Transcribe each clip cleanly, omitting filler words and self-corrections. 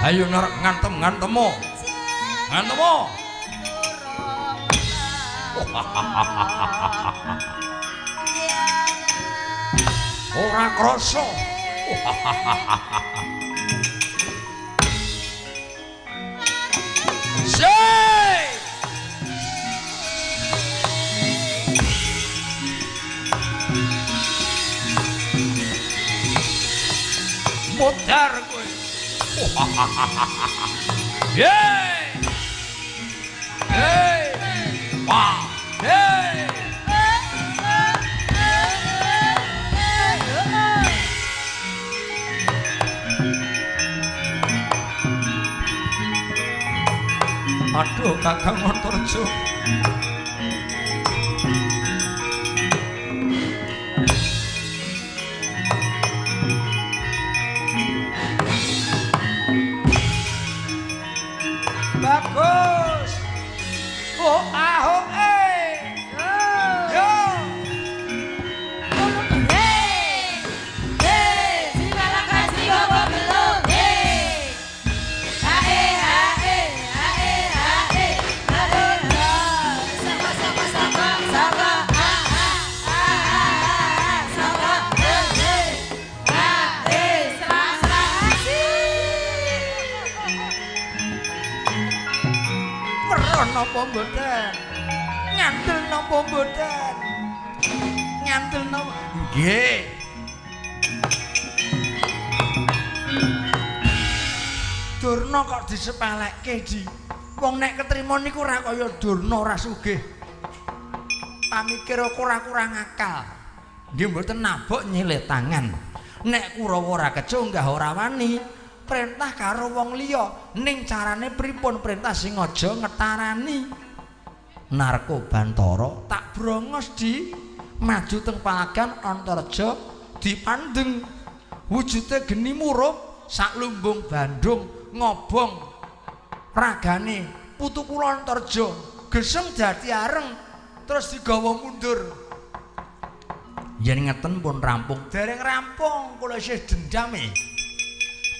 Ayo narek ngantem-ngantemo. Ngantemo. Ora krasa. Modar kowe. Yeay. Hey. Wah. Hey. Aduh, Kakang Antarja. Bagus. Oh, ah, oh, eh. Yo. Hey. Hey, silakan kasih bapak belum. Hey. Hae hae hae hae. Sama sama sama sama. Ah ah ah sama. Hey. Hae, serang serang. Weruh napa mboten? Ngandel napa mboten? Ngandel napa? Nggih. Durna kok disepelekke, Di. Wong nek ketrima niku ora kaya Durna ora sugih. Pamikir ora kurang akal. Nggih mboten nabok nyilih tangan. Nek Kurawa ora kecunggah ora wani perintah karo wong liya, ning carane pripun perintah sing aja ngetarani. Narkobantara tak brongos di maju teng palagan Antarja dipandeng wujude geni murup sak lumbung Bandung ngobong ragane putu kula Antarja geseng dadi areng terus digawa mundur. Yen ngeten pun rampung. Dereng rampung kula isih dendame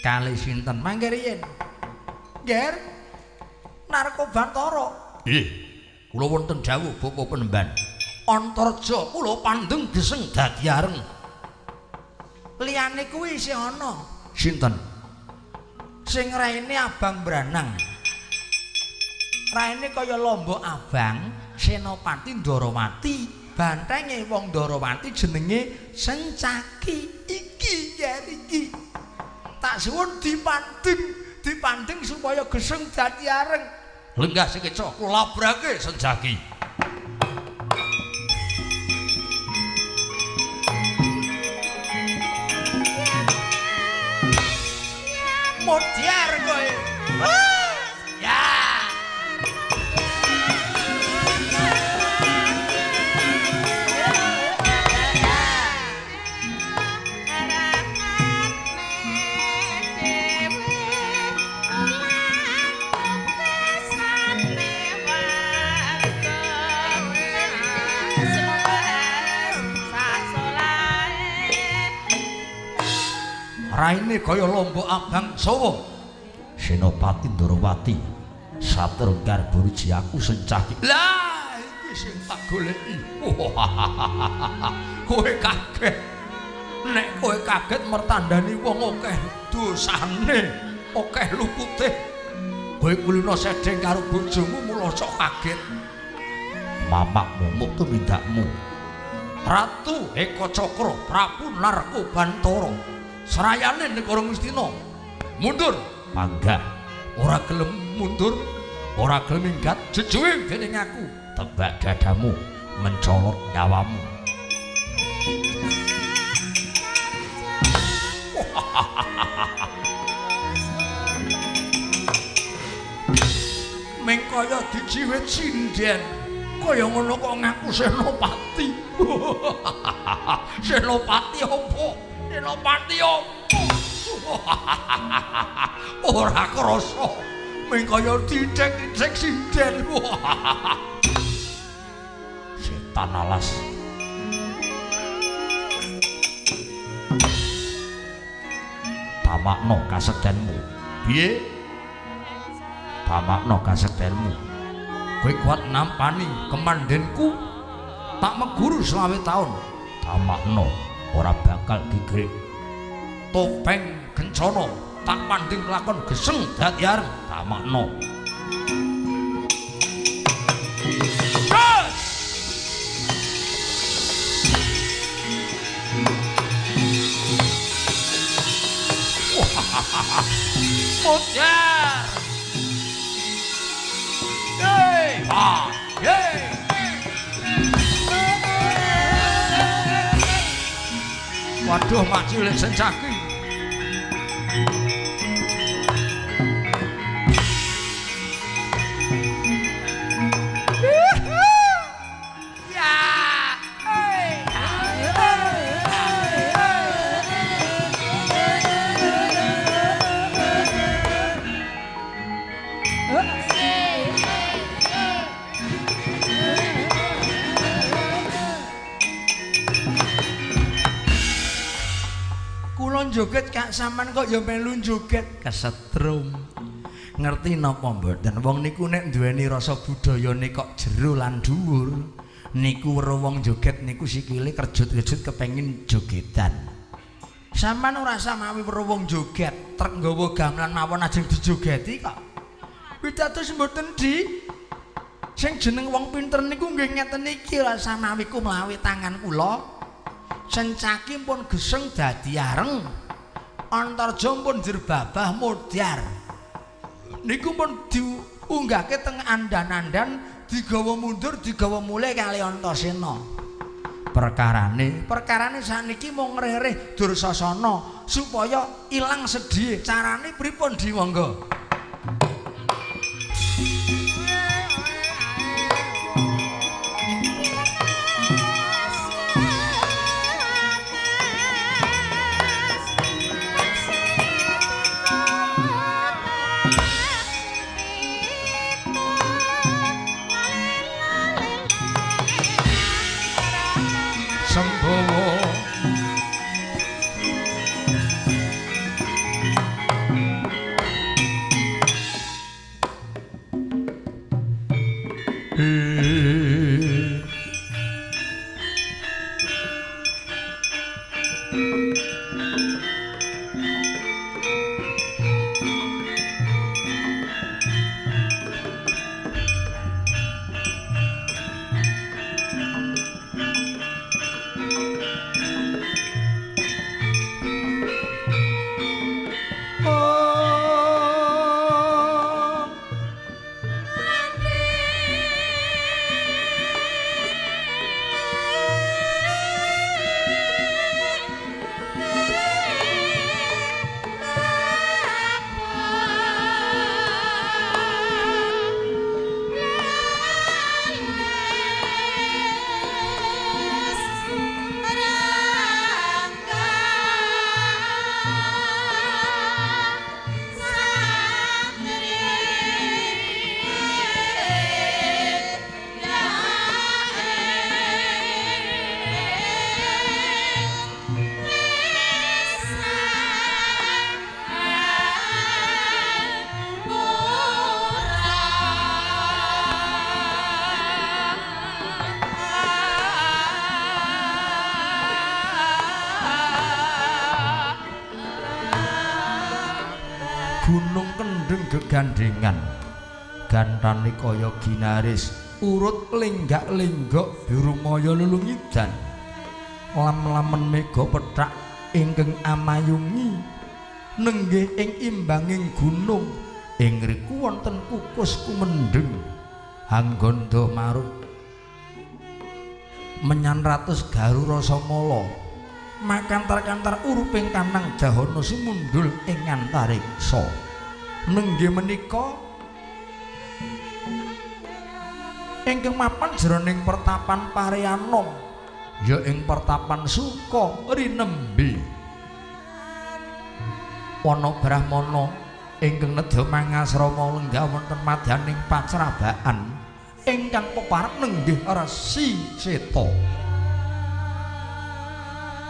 kali sinten mangke riyin. Ngger Narkobantara. Nggih, kula wonten dawuh Bapak Penemban. Antarja kula pandeng geseng dadi areng. Liyane kuwi isih ana. Sinten? Sing raine abang branang. Raine kaya lombok abang, Senopati Ndarawati. Bantenge wong Ndarawati jenenge Sencaki. Iki yen iki. Tak suwun dipandeng, dipandeng supaya geseng dadi areng. Lenggah sekeca kula labrake Sencaki. Modiar kowe. Ya. Raine kaya lombok abang sawa. Senopati Ndarawati satreng garba ruji aku Sencaki. Lah iki sing tak goleki. Kowe kaget. Nek kowe kaget mertandani wong akeh dosane, akeh lupute. Kowe kulino sedeng karo bojomu mula sok kaget. Mamak mumuk tumindakmu. Ratu Eka Cakra Prabu Narkobantara serayane negara Ngastina mundur panggah ora gelem mundur, ora gelem minggat jejuwe dening aku tebak dadamu mencolot nyawamu. Ming kaya dijiwit sinden kaya ngono kok ngaku senopati. Senopati apa? Senopati apa? Ora krasa ming kaya dicek-dicek sinden. Setan alas. Tamakno kasektenmu. Piye? Tamakno kasektenmu. Kowe kuat nampani kemandenku tak meguru 25 taun. Tamakno ora bakal gigrik. Topeng gencana tak panding lakon geseng dadi areng. Tamakno. Mutyar. Hei, ha, hei. Waduh, mak cilik sencaki. Joget kak sampean kok ya melu joget kesetrum. Ngerti napa mboten wong niku nek duweni rasa budayane kok jero lan dhuwur niku weruh wong joget niku sikile kerjut-kerjut kepengin jogetan. Sampean ora samawi weruh wong joget trek nggawa gamelan mawon ajeng dijogeti kok. Pitados mboten di sing jeneng wong pinter niku nggih ngeten iki ora samawi kumlawi tangan kula. Sencaki pun geseng dadi areng. Antarja pun jerbabah modar. Niku pun diunggahke teng andan-andan, digawa mundur, digawa mulih kali Antasena. Perkarane sakniki mung ngrereh Dursasana supaya ilang sedih. Carane pripun Di monggo? Gunung Kendeng gegandengan gantane kaya ginaris urut lenggak-lenggok birumaya lelungidan lam-lamen mega pethak ingkang amayungi nenggih ing imbanging gunung ing ngriku wonten kukus kumendheng hangganda marut menyan ratus garu rasamala makantar-kantar uruping kanang dahana sumundul ing antariksa. Nenggih menika ingkang mapan jroning pertapan Pareanom ya ing pertapan Suka Rinembe ana brahmana ingkang nedha mangasrama lenggah wonten madyaning pacrabaan ingkang peparep nenggih Resi Seta.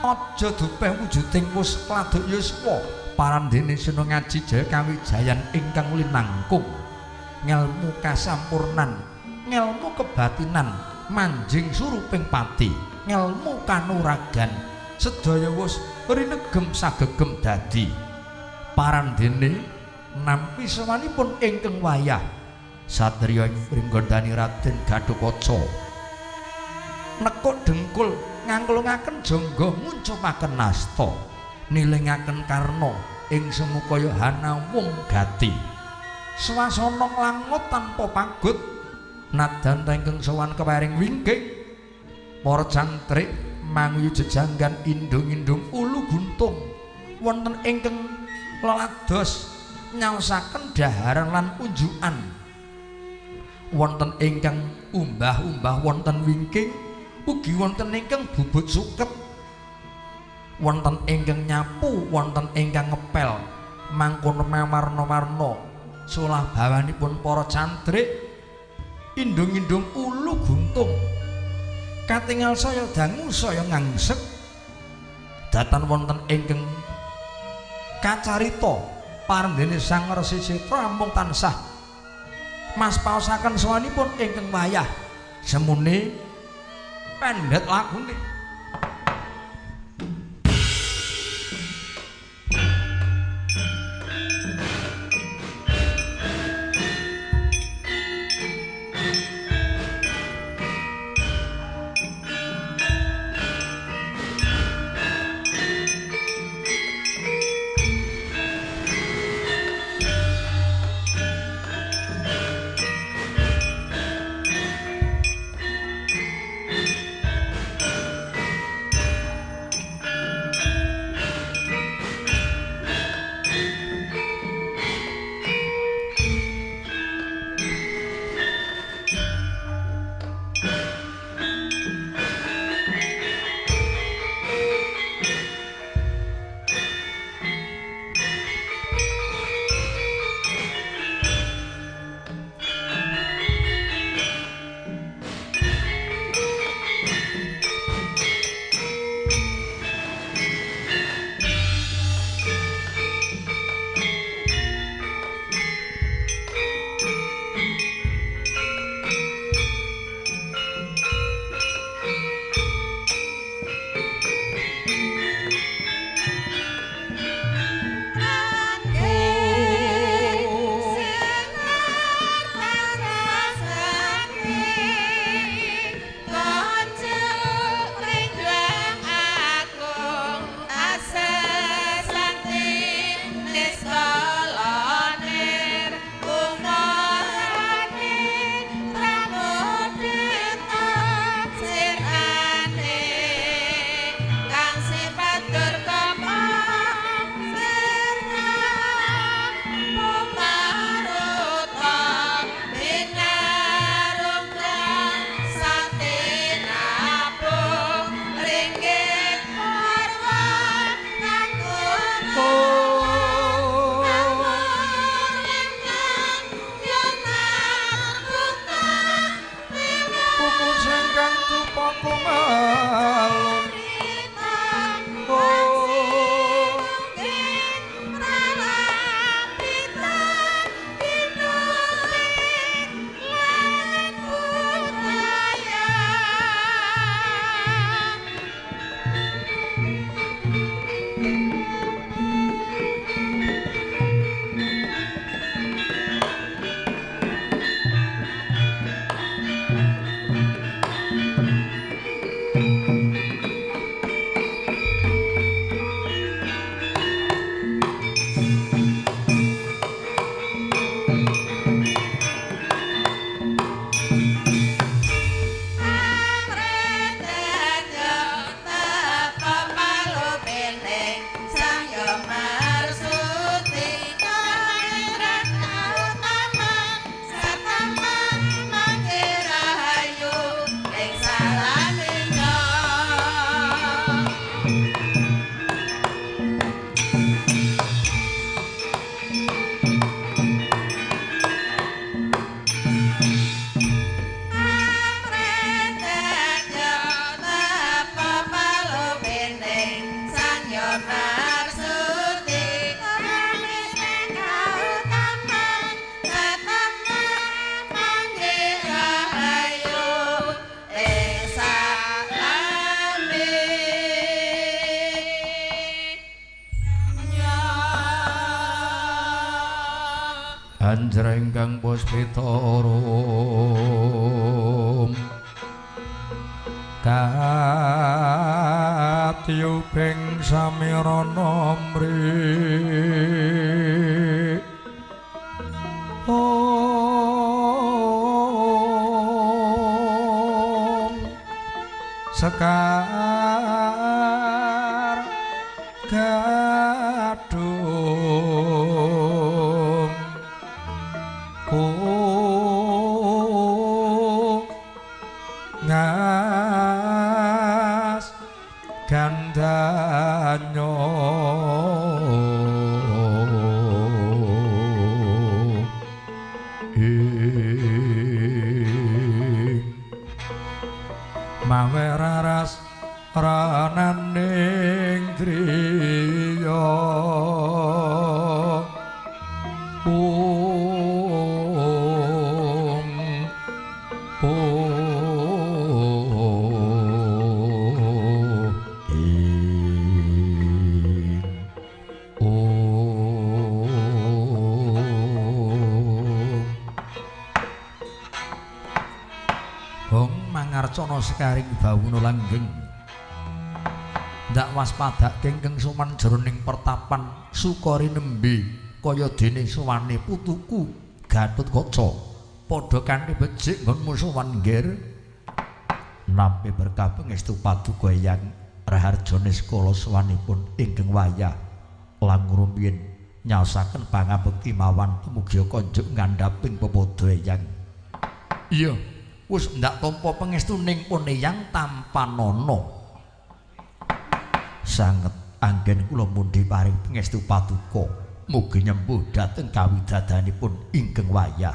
Aja dupeh wujuding wus kladuk yuswa parandene sena ngaji jaya kawijayan ingkang linangkung ngelmu kasampurnan, ngelmu kebatinan manjing suruping pati, ngelmu kanuragan sedaya wus rinegem sagegem dadi. Parandene nampi sowanipun ingkang wayah satriya Pringgondani Raden Gatotkaca nekuk dengkul ngangklungaken jangga nguncupaken nasta nilingaken karna ing semukaya hanawung gati. Swasana nglangut tanpa pagut nadan tengkeng sowan kepering wingking para cantrik manguyu jejanggan indung-indung ulu guntung wonten ingkang lelados nyaosaken daharan lan unjukan, wonten ingkang umbah-umbah wonten wingking, ugi wonten ingkang bubut suket, wonten ingkang nyapu, wonten ingkang ngepel, mangkono mawarna-warna solah bawanipun para cantrik indung-indung ulu guntung katingal saya dangu saya ngangsek datan wonten ingkang kacarita parendene Sang Resi Citra amung tansah mas paosaken sowanipun ingkang wayah semune pendhet lagune. Anjreng kang puspita arum katiyuping samirana mri om sekar gadung ku ngas gandanyo ing mawe raras rananing driya mangarcana sekaring bawuna langgeng ndak waspadake ingkang sowan jroning pertapan sukari nembe kaya dene sowane putuku Gatotkaca padha kanthi becik nggonmu sowan ngger nampi berkah pangestu paduka Eyang Raharjane sekala sowanipun ingkang wayah langkung rumiyin nyaosaken pangabekti mawan mugia konjuk ngandhaping pepadha Eyang. Iya, wis ndak tampa pangestuning pun Eyang tampanana. Sanget anggen kula mundhi paring pangestu paduka mugi nyembuh dhateng kawidadanipun ingkang wayah.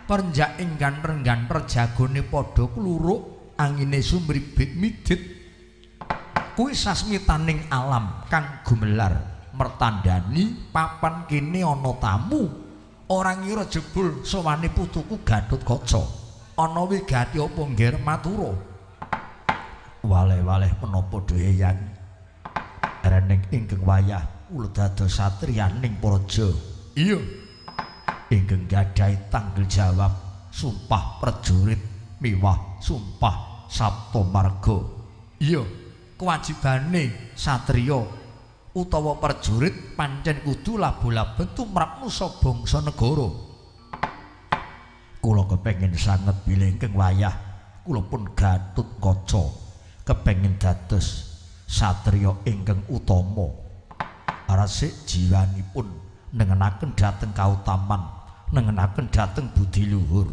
Perenjak ing ganter-ganter jagone padha kluruk angine sumribit midit kuwi sasmitaning alam kang gumelar mertandani papan kene ana tamu ora ngira jebul sowane putuku Gatotkaca ana wigati apa ngger matura. Waleh-waleh menapa dhewe Eyang rening ingkang wayah kula dados satriyaning praja. Iya, ingkang gadhahi tanggung jawab sumpah prajurit miwah sumpah saptamarga. Iya, kewajibane satriya utawa prajurit pancen kudu labu-laben tumrap nusa bangsa negara. Kula kepengin sanget bilih ingkang wayah kula pun Gatotkaca kepengin dados satriya ingkang utama. Resik jiwanipun nengenaken dhateng kautaman, nengenaken dhateng budi luhur.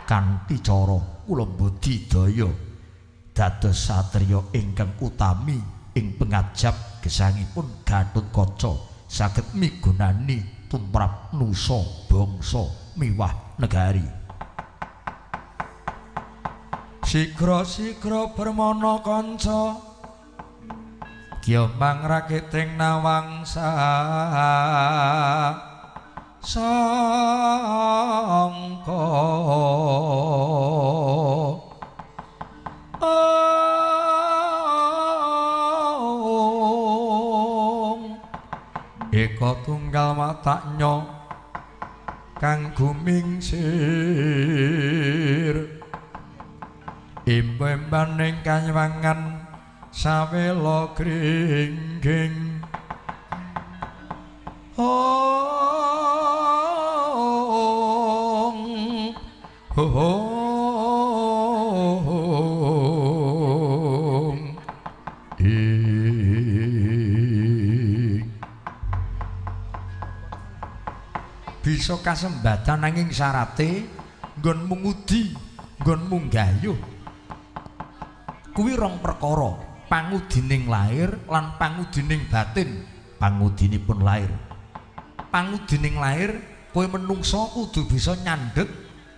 Kanthi cara kula budidaya dados satriya ingkang utami ing pengajap gesangipun Gatotkaca saged migunani tumrap nusa bangsa miwah negari. Sigra-sigra bermana kanca Gyomang rakiting nawangsa sangka ong eka tunggal wataknya kang gumingsir imba-imbaning kanywangan sawela gringging ong hong ing bisa kasembatan nanging syarate nggonmu ngudi nggonmu nggayuh kuwi rong perkara, pangudining lahir lan pangudining batin. Pangudinipun lahir, pangudining lahir kowe menungsa kudu bisa nyandhet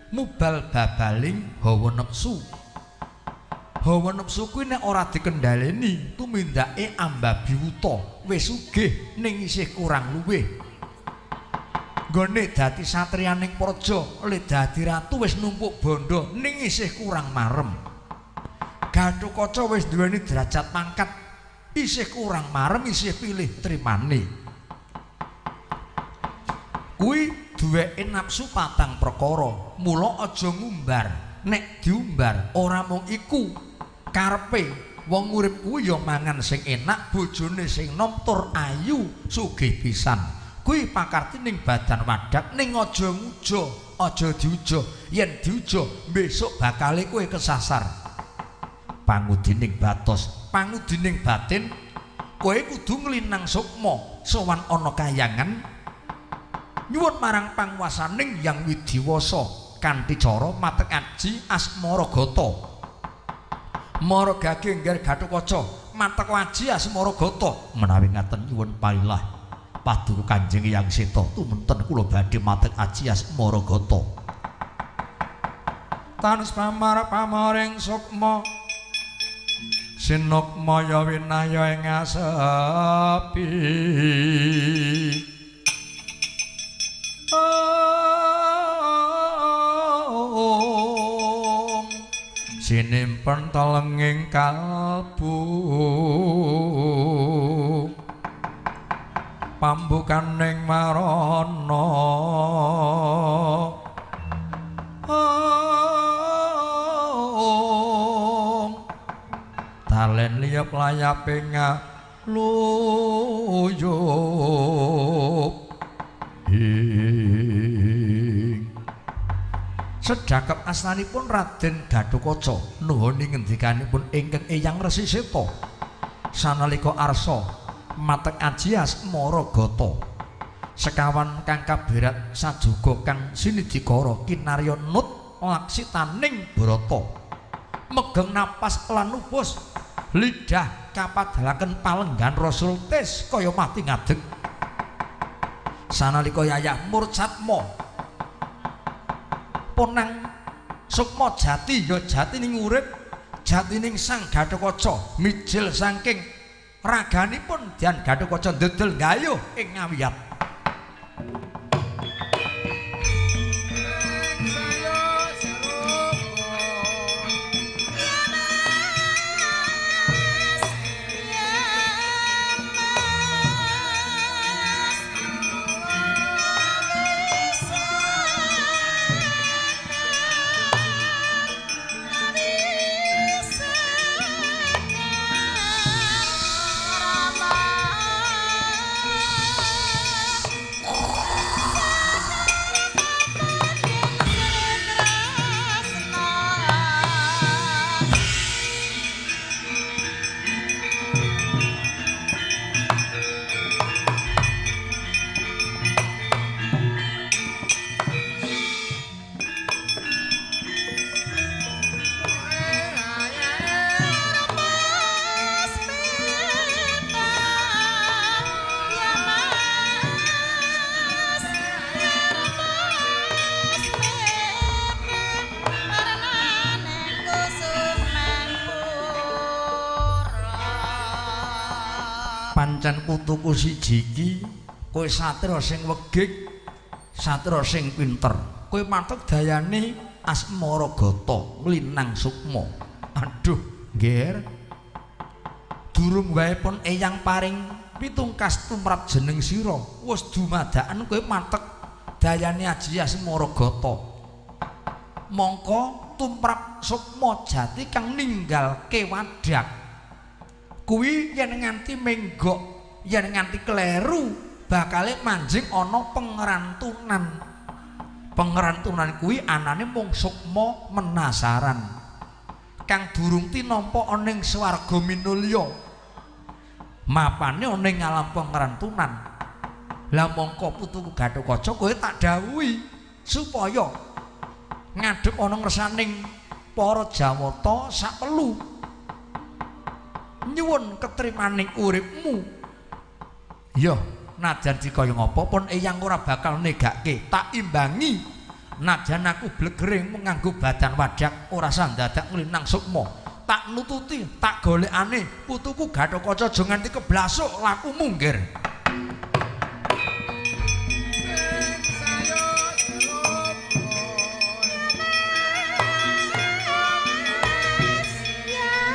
mubal babaling hawa nepsu. Hawa nepsu kuwi nek ora dikendhaleni tumindake ambabi wuta, wis sugih ning isih kurang luwih. Nggone dadi satriyaning praja, le dadi ratu wis numpuk bondo ning isih kurang marem. Gatotkaca wis duweni derajat pangkat isih kurang marem, isih pilih trimane. Kuwi duweke nafsu patang perkara. Mula aja ngumbar. Nek diumbar ora mung iku karepe wong urip kuwi ya mangan sing enak, bojone sing nom tur ayu, sugih pisan. Kuwi pakartining badan wadak ning aja ngujo, aja diujo. Yen diujo besok bakale kowe kesasar. Pangudining batos, pangudining batin, kowe kudu nglinang sukma sowan ana kayangan nyuwun marang panguwasaning Yang Widiwasa kanthi cara matek aji asmara gata. Mara gage ngger Gathotkaca matek aji asmara gata. Menawi ngaten nyuwun palilah paduka Kanjeng Hyang Seta tumenten kula badhe matek aji asmara gata. Tanus pamar pamaring sukma sinukmaya winaya ing asepi. Sinimpen telenging kalbu pambukaning marana. Talen liyep layaping ngaluyup ing sedhakep asmanipun Raden Gathotkaca nuhoni ngendikanipun ingkang Eyang Resi Seta sanalika arsa matek aji asmara gata sekawan kang kaberat sajuga kang sinidikara kinarya nut laksitaning brata megeng napas lan nubus lidah kapadalaken palenggan Rasul tes kaya mati ngadeg sanalika yayah murcatma ponang sukma jati ya jatining urip jatining Sang Gathotkaca mijil saking raganipun Dian Gathotkaca ndedel gayuh ing ngawiyat. Pancen putuku siji iki kowe satria sing wegik, satria sing pinter. Kowe matek dayane asmara gata nglinang sukma. Aduh, Ngger. Durung wae pun eyang paring pitungkas tumrap jeneng sira, wis dumadakan kowe matek dayane aji asmara gata. Mongko tumrap sukma jati kang ninggalke wadak. Kuwi yen nganti menggok, yen nganti kleru, bakale manjing ana pengrantunan. Pengrantunan kuwi anane mung sukma menasaran. Kang durung tinampa ana ing swarga minulya. Mapane ana ing alam pengrantunan. Lah mongko putuku Gathotkaca kowe tak dawuhi supaya ngadhep ana ngersaning para Jawata sapelu. Nyuwun ketrimaning uripmu. Ya, najan dikaya ngapa pun eyang ora bakal negake, tak imbangi. Najan aku blegering nganggo badan wadak ora sandadak nglinang sukma. Tak nututi, tak golekane putuku Gathotkaca aja nganti keblasuk lakumu, Ngger. Yeah.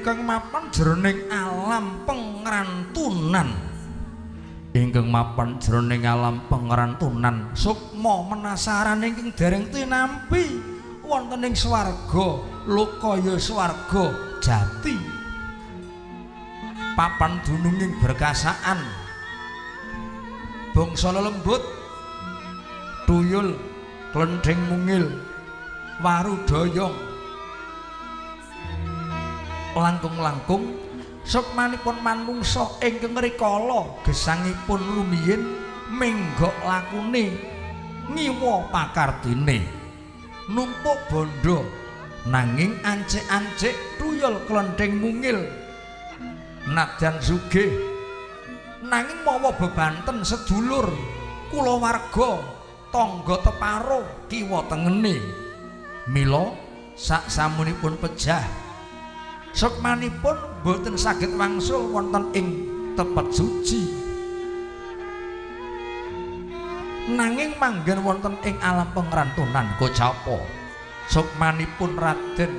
Ingkang mapan jroning alam pengrantunan. Ingkang mapan jroning alam pengrantunan sukma menasaran ingkang dereng tinampi wonten ing swarga lokaya swarga jati. Papan dununging berkasaan bangsa lelembut tuyul klenthing mungil waru doyong langkung-langkung sukmanipun manungsa ingkang rikala gesangipun rumiyin menggok lakune ngiwa pakartine numpuk bondo nanging ancik-ancik tuyul klenthing mungil nadyan sugih nanging mawa bebanten sedulur kulawarga tangga teparo kiwa tengene. Mila sak samunipun pejah sukmanipun boten saged wangsul wonten ing tepet suci nanging manggen wonten ing alam pengrantunan kocapa. Sukmanipun Raden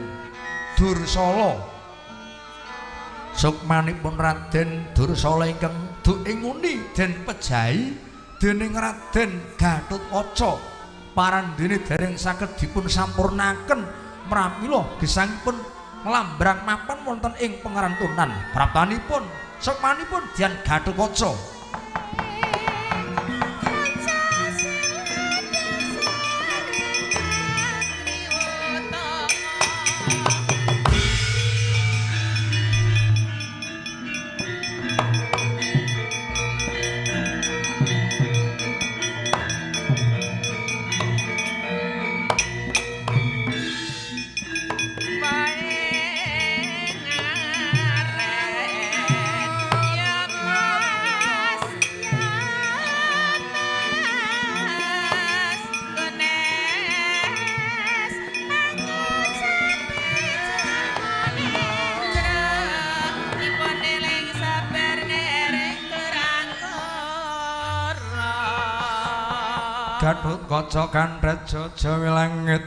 Dursala, sukmanipun Raden Dursala ingkang duinguni den pejahi dening Raden Gatotkaca parandene dereng saged dipun sampurnaken pramila gesangipun nglambrang mapan wonten ing pengrantunan. Praptanipun sukmanipun Dian Gatotkaca. Gatotkaca kanthet jaja langit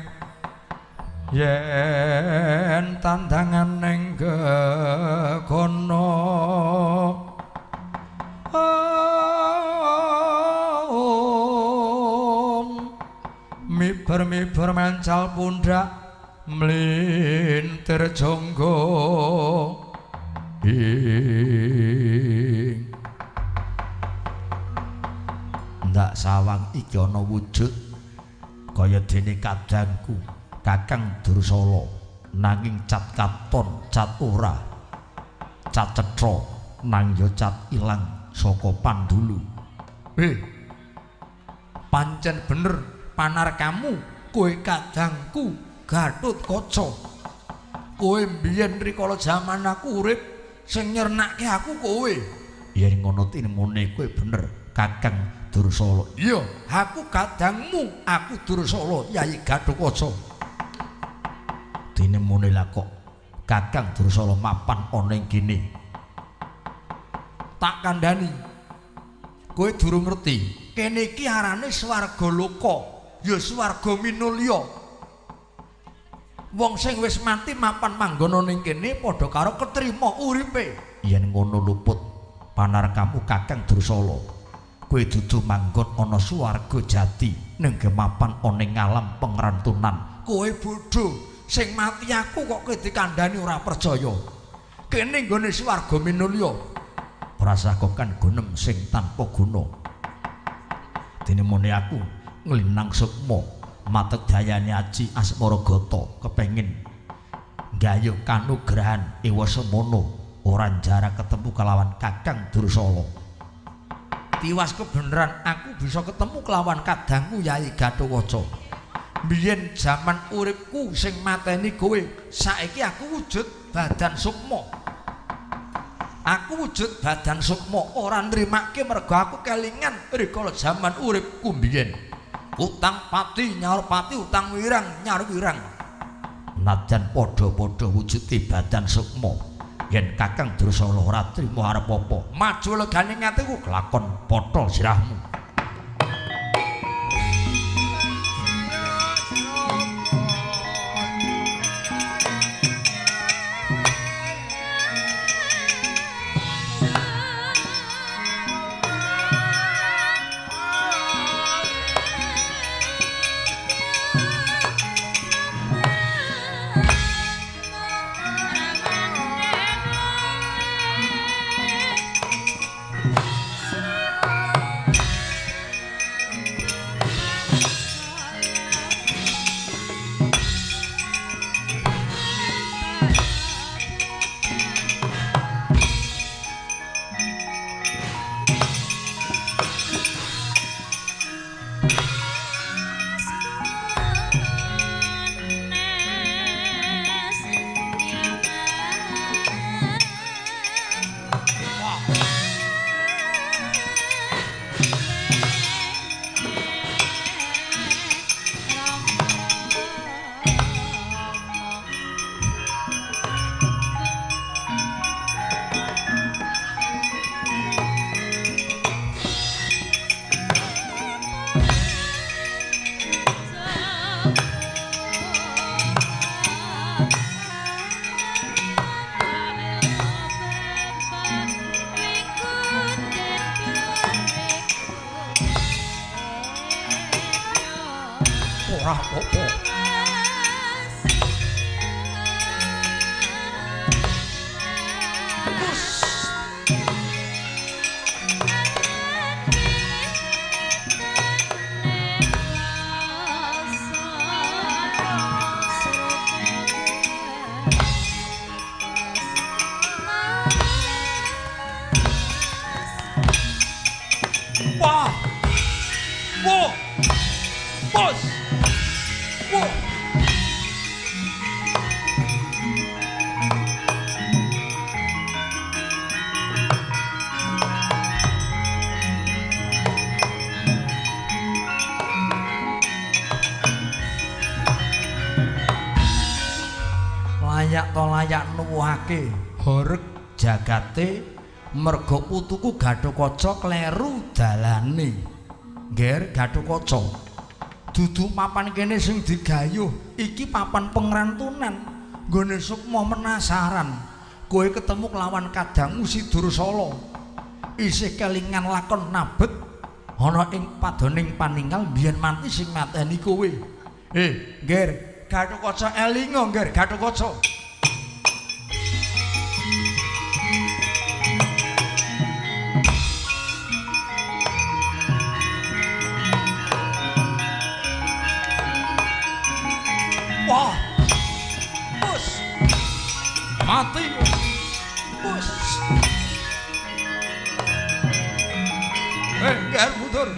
yen tandangan ning gegono miber-miber mencal pundak mlintir jonggo ing ndak sawang iki ana wujud kaya dene kadangku Kakang Dursala nanging cat katon cat ora cat cetha nang ya cat ilang saka pandulu. Pancen bener panarkamu kowe kadangku Gatotkaca. Kowe mbiyen rikala jaman aku urip sing nyernake aku kowe. Yen ngono tinimune kowe bener Kakang Dursala. Iya, aku kadangmu, aku Dursala Yai Gatotkaca. Tinemune lah kok Kakang Dursala mapan ana ing kene. Tak kandhani. Kowe durung ngerti, kene iki arane swarga loka, ya swarga minulya. Wong sing wis mati mapan manggon ning kene padha karo ketrima uripe. Yen ngono luput panarkamu Kakang Dursala. Kowe dudu manggon ana swarga jati ning mapan ana ing alam pengrantunan. Kowe bodho, sing mati aku kok kowe dikandhani ora percaya. Kene nggone swarga minulya. Prasakokan gunem sing tanpa guna. Dene mone aku nglinang sukma matek dayane aji asmara gata kepengin nggayuh kanugrahan ewa semono ora jarak ketemu kelawan Kakang Dursala. Tiwas kebeneran aku bisa ketemu kelawan kadangku Yai Gatotkaca. Biyen jaman uripku sing mateni kowe, saiki aku wujud badan sukma. Aku wujud badan sukma ora nrimake mergo aku kelingan rikala jaman uripku biyen. Utang pati nyaur pati, utang wirang nyaur wirang. Najan padha-padha wujude badan sukma, yen Kakang Dursala ora trima arep apa, maju legane atiku kelakon potol sirahmu. Ora apa-apa. Wah. Wah. Bos. Wah. Layak to layak nuwuhake horeg jagate merga putuku Gathotkaca kleru dalane. Ngger Gathotkaca, dudu papan kene sing digayuh, iki papan pengrantunan. Nggone sukma menasaran, kowe ketemu kelawan kadangmu si Dursala. Isih kelingan lakon nabet ana ing padoning paningal biyen mati sing mateni kowe. Ngger Gathotkaca elinga ngger Gathotkaca. Wah. Bus. Mati. Bus. Ngger mundur.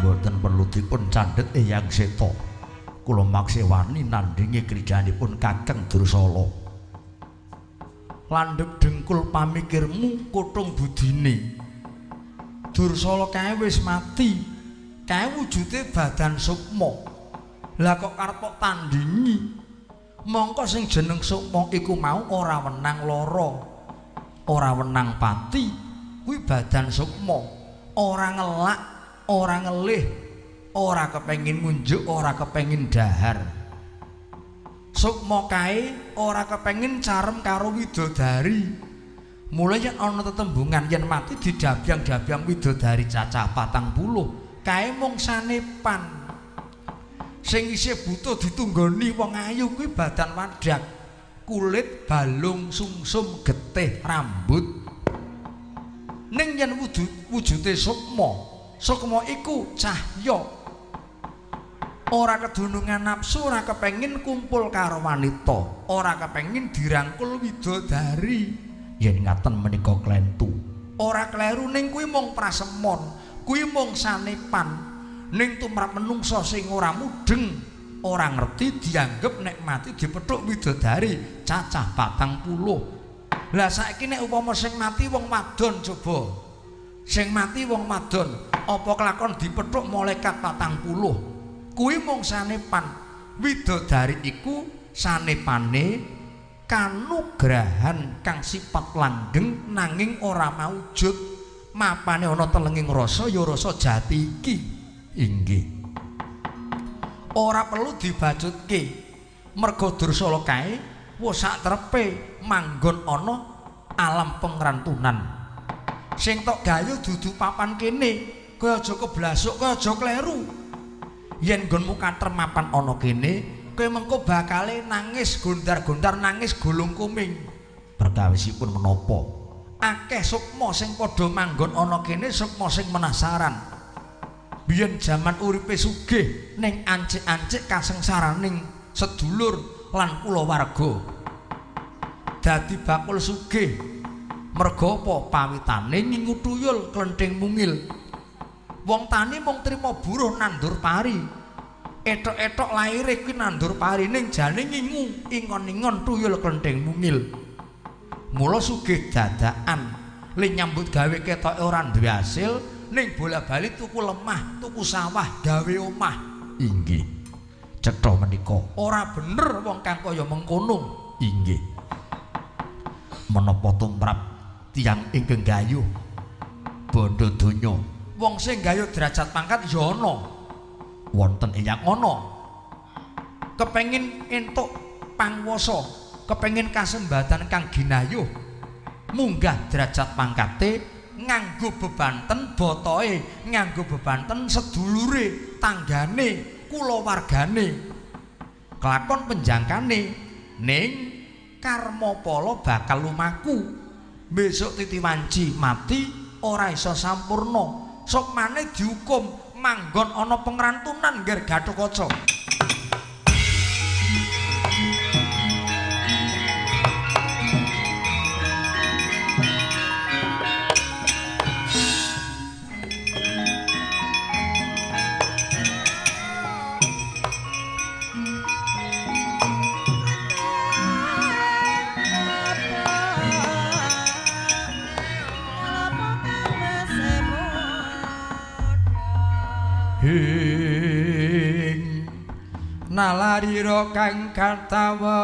Mboten perlu dipun candhet Eyang Seta. Kula maksewani nandhingi krijanipun Kakang Dursala. Landhep dengkul pamikirmu kutung budine. Dursala kae wis mati. Kae wujude badan sukma. Lah kok karep kok tandingi? Mongko sing jeneng sukma iku mau ora wenang lara, ora wenang pati. Kuwi badan sukma, ora ngelak, ora ngelih, ora kepengin ngunjuk, ora kepengin dahar. Sukma kae ora kepengin carem karo widodari. Mula yen ana tetembungan yen mati didabyang-dabyang widodari cacah 40, kae mung sanepan. Sing isih butuh ditunggoni wong ayu kuwi badan wadak, kulit balung sungsum getih rambut. Ning yen wujude sukma, sukma iku cahya. Ora kedunungan nafsu, ora kepengin kumpul karo wanita, ora kepengin dirangkul widodari. Yen ngaten menika klentu. Ora kleru, ning kuwi mung prasemon, kuwi mung sanepan. Ning tumrap menungsa sing ora mudeng, ora ngerti dianggep nek mati dipethuk widodari cacah 40. Lah saiki nek upama sing mati wong wadon coba. Sing mati wong wadon, apa kelakon dipethuk malaikat 40? Kuwi mung sanepan. Widodari iku sanepane kanugrahan kang sifat langgeng nanging ora maujud. Mapane ana telenging rasa ya rasa jati iki. Inggih. Ora perlu dibacutke. Merga Dursala kae wis sak trepe manggon ana alam pengrantunan. Sing tok gayu dudu papan kene, kowe aja keblasuk, kowe aja kleru. Yen nggonmu katrem mapan ana kene, kowe mengko bakale nangis gondar-gondar, nangis gulung kuming. Perkawisipun menapa? Akeh sukma sing padha manggon ana kene, sukma sing penasaran. Biyen jaman uripe sugih ning ancik-ancik kasengsaraning sedulur lan kulawarga. Dadi bakul sugih merga apa? Pawitane ngingu tuyul klenthing mungil. Wong tani mung trima buruh nandur pari. Etok-etok laire kuwi nandur pari ning jane ngingu ingon-ingon tuyul klenthing mungil. Mula sugih dadakan, le nyambut gawe ketoke ora duwe hasil, ning bola-bali tuku lemah, tuku sawah, gawe omah. Inggih. Cetha menika ora bener wong kang kaya mengkono. Inggih. Menapa tumrap tiyang ingkang gayuh bondo donya, wong sing gayuh derajat pangkat ya ana. Wonten eyang ana. Kepengin entuk pangwasa, kepengin kasembatan kang ginayuh, munggah derajat pangkate nganggo bebanten botoe, nganggo bebanten sedulure, tanggane, kulawargane. Kelakon penjangkane ning karma pala bakal lumaku. Besok titi wanci mati ora iso sampurna. Sukmane dihukum manggon ana pengrantunan ngger Gathotkaca. Hing nalarira kang katawengan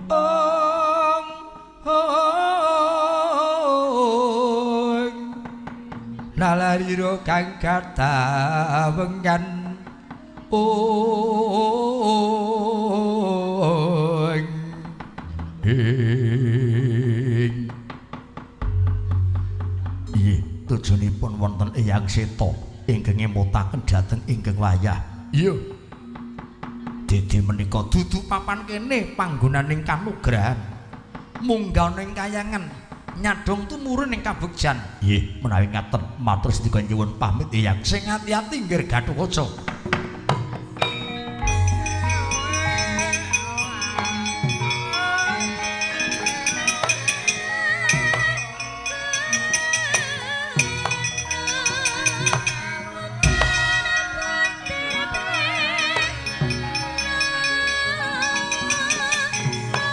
ong ong nalarira kang katawengan ong hing. Tujonipun wonten Eyang Seta ingkang ngemutaken dhateng ingkang wayah. Iya. Dede menika dudu papan kene panggonaning kanugrahan. Munggah ning kayangan, nyadong tumurun ing kabegjan. Nggih, menawi ngaten matur sedika nyuwun pamit Eyang. Sing ati-ati nggir Gathotkaca.